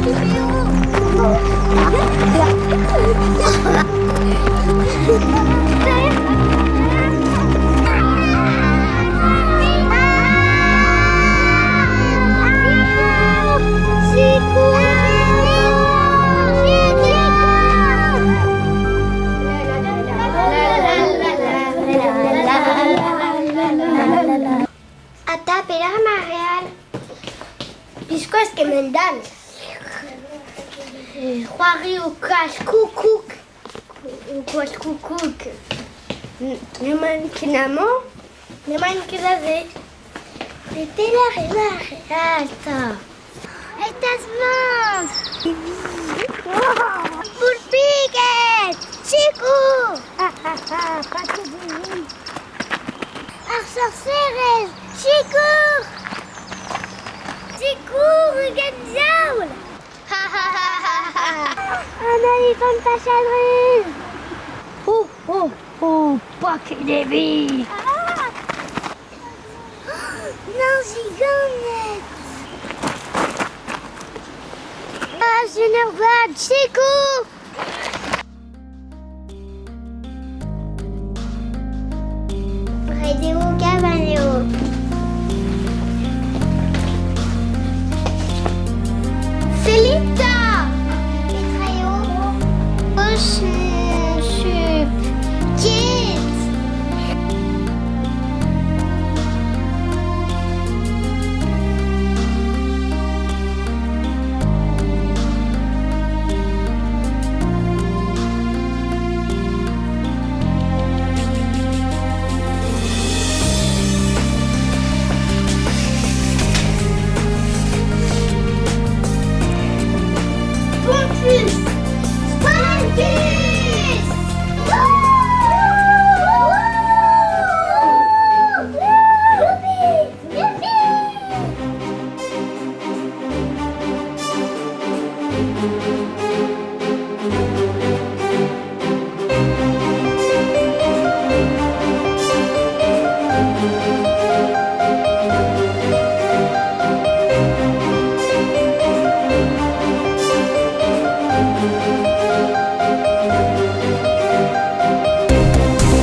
Ata pelec'h emañ ar re all? Biskoazh kemend-all. C'hoari o kas koukoug. O kas koukoug. N'emaint ket amañ, n'emaint ket aze. Met pelec'h emañ ar re all 'ta? E tasmant! Poulpiged! Sikour! Ar sorserez! Sikour! Sikour, ugent diaoul! Un olifant pachadruz! Ho, ho, ho, paket e vi! Nann-ziganet! Ah, c'est ur vad, sikour! Ret eo kavan eo. Sellit!